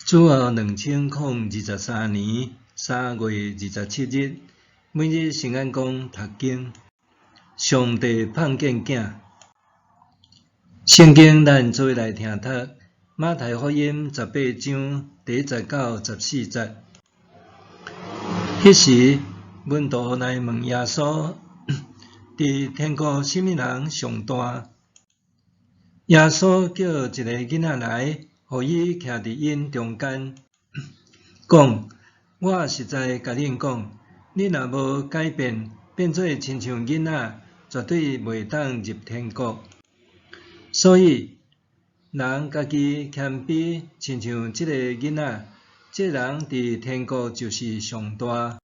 主後2023年3月27日，每日聖眼光讀經，上帝碰見囝。聖經咱做伙來聽讀，馬太福音18章第1節到14節。彼時，門徒來問耶穌：佇天國啥物人上大？耶穌叫一个囡仔來，予伊徛佇𪜶中間，講：我實在共恁講，恁若無改變，變做親像囡仔，絕對袂當入天國。所以，人家己謙卑，親像這个囡仔，這人佇天國就是上大。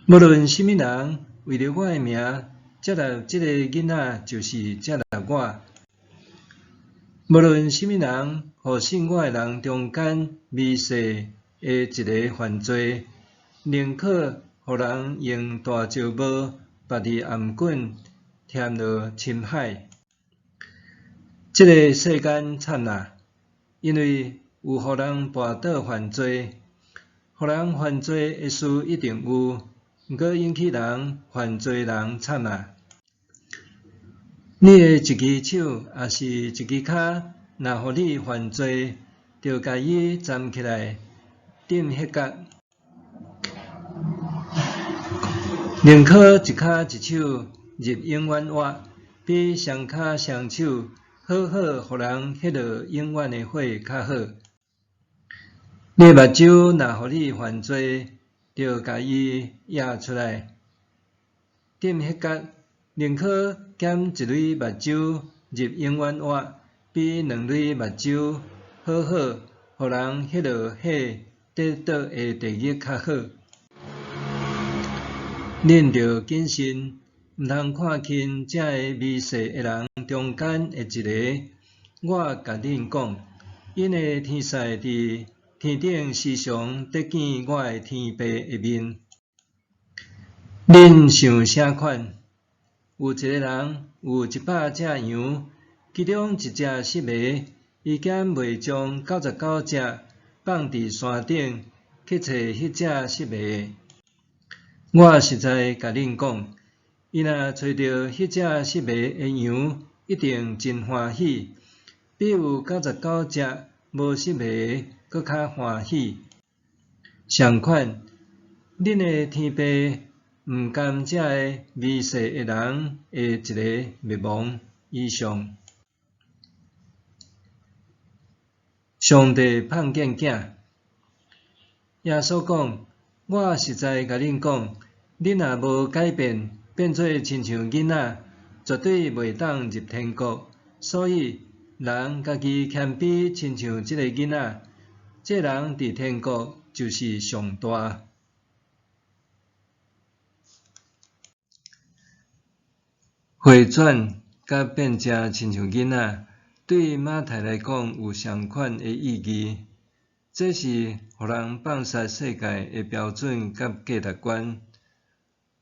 無論啥物人為著我的名接納這个囡仔，就是接納我。無論啥物人，予信我的人中間微細的一个犯罪，寧可予人用大石磨縛佇頷頸，忝落深海。這个世間慘啦，因為有予人跋倒犯罪，予人犯罪的事一定有，毋過引起人犯罪人慘啦。你的一支手抑是一支跤，若予你犯罪，著共伊斬起來，擲彼角。寧可一跤一手入永遠活，比雙跤雙手好好予人彼落永遠的火較好。你的目睭若予你犯罪，著共伊掖出來，擲彼角。寧可減一蕊目睭入永遠活，比兩蕊目睭好好予人彼落火得倒的地獄較好。恁著謹慎，毋通看輕遮个微細的人中間的一个。我共恁講，𪜶的天使佇天頂時常得見我的天父的面。恁想啥款？有一个人有100隻羊，其中一隻失迷，伊敢袂將99隻放佇山頂去揣彼隻失迷的？我實在共恁講，伊若揣著彼隻失迷的羊，一定真歡喜，比有99隻無失迷的閣較歡喜。相款，恁的天父毋甘遮个微細的人的一个滅亡。以上。上帝碰見囝，耶穌講：我實在共恁講，恁若無改變，變做親像囡仔，絕對袂當入天國。所以，人家己謙卑，親像這个囡仔，這人佇天國就是上大。回轉佮變成親像囡仔，對馬太來講有相款的意義。這是予人放殺世界的標準佮價值觀，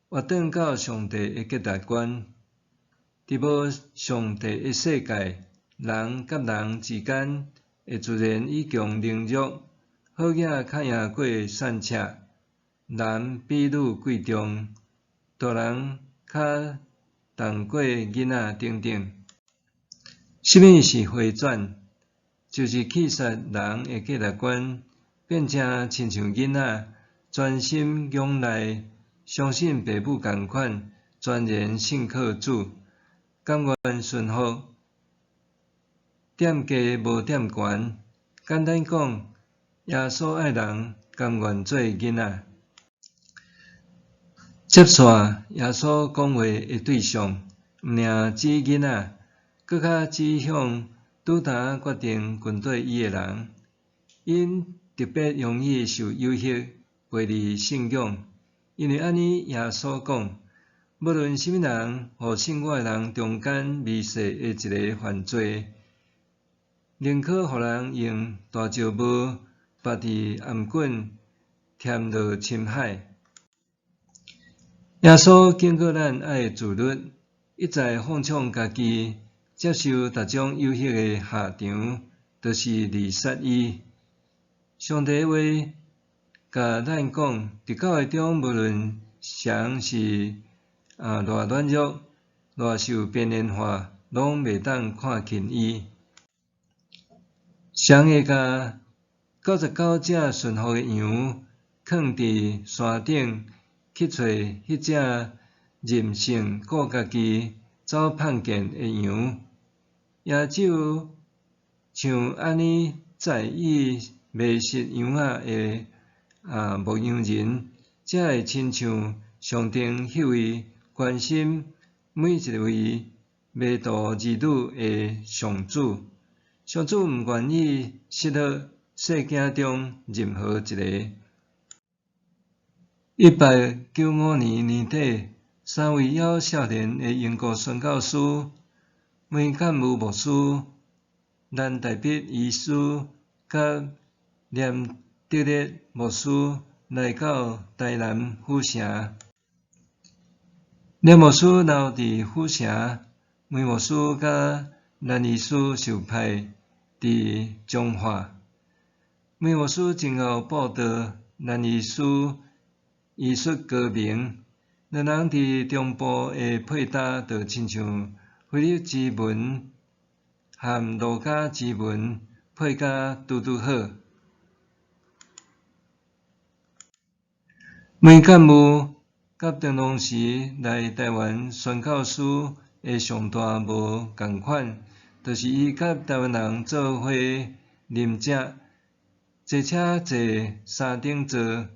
活轉到上帝的價值觀。佇無上帝的世界，人佮人之間會自然以強凌弱，好額較贏過散赤，男比女貴重，大人較重過囡仔等等。啥物是回轉？就是棄殺人的價值觀，變成親像囡仔，專心仰賴，相信父母仝款，全然信靠主，甘願順服，踮低無踮懸。簡單講，耶穌愛人甘願做囡仔。接續耶穌講話的對象，毋爾指囡仔，閣較指向拄焦決定跟綴伊的人，𪜶特別容易受誘惑，背離信仰。因為按呢，耶穌講，無論啥物人，予信我的人中間微細的一个犯罪，寧可予人用大石磨縛佇頷頸，忝落深海。耶穌警告咱愛自律，一再放縱家己，接受逐種誘惑的下場，就是自殺伊。上帝的話共咱講，佇教會中無論誰是偌軟弱、偌受邊緣化，攏袂當看輕伊。誰會共99隻順服的羊囥佇山頂去揣彼隻任性顧家己走膨見的羊？也只有像按呢在意迷失羊仔的牧羊人，才會親像上頂彼位關心每一位迷途兒女的上主。上主毋願意失落細囝中任何一个。1895年年底，三位猶少年的英國宣教師梅干務牧師、蘭大必醫師佮連德烈牧師來到台南府城。連牧師留佇府城，梅牧師佮蘭醫師受派佇彰化。梅牧師真𠢕布道，蘭醫師醫術高明，兩人佇中部的配搭，就親像腓力之文和路加之文配甲拄拄好。梅干務佮當時來台灣宣教師的上大無仝款，就是伊佮台灣人做伙啉食，坐車坐三等座，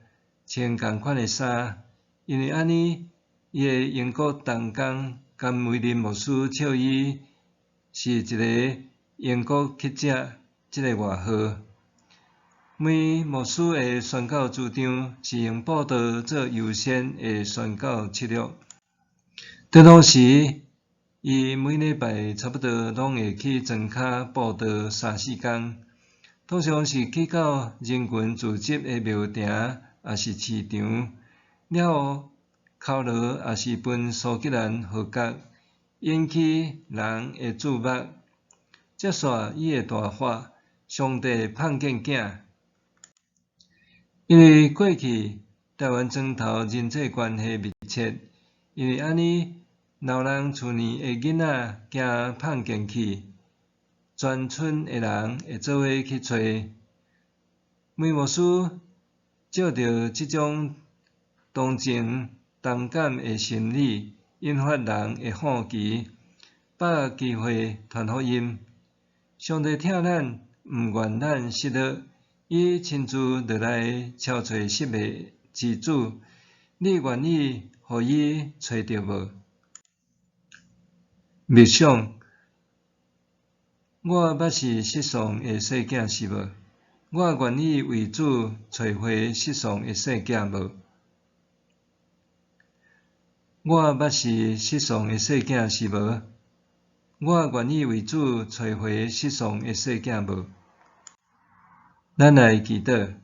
穿仝款的衫。因為按呢，伊的英國同工甘維林牧師笑伊是一个英國乞者這个外號。梅牧師的宣教主張是用布道做優先的宣教策略。當時，伊每禮拜差不多攏會去莊跤布道三四工，通常是去到人群聚集的廟埕，抑是市場，了後犒勞抑是分蘇格蘭號角，引起人的注目。接煞伊會大喊：上帝膨見囝！因為過去台灣莊頭人際關係密切，因為按呢，老人厝內的囡仔驚膨見去，全村的人會做伙去揣。梅牧師藉著這種同情同感的心理，引發人的好奇，把握機會傳福音。上帝疼咱，毋願咱失落，伊親自落來敲揣失迷之子，你願意予伊揣著無？默想，我捌是失喪的細囝是無？我願意為主揣回失喪的細囝無？我捌是失喪的細囝是無？我願意為主揣回失喪的細囝無？咱來祈禱，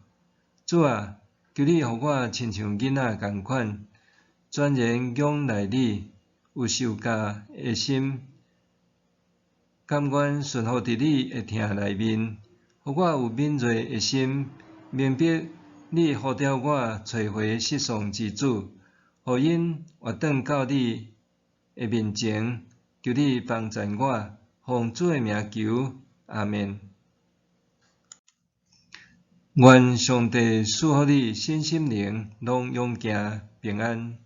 主啊，求你予我親像囡仔仝款，全然仰賴你，有受教的心，甘願順服佇你的疼內面，予我有敏銳的心，明白你呼召我揣回失喪之子，予𪜶活轉到你的面前，求你幫贊我，奉主的名求，阿們。願上帝賜福你身心靈攏勇健平安。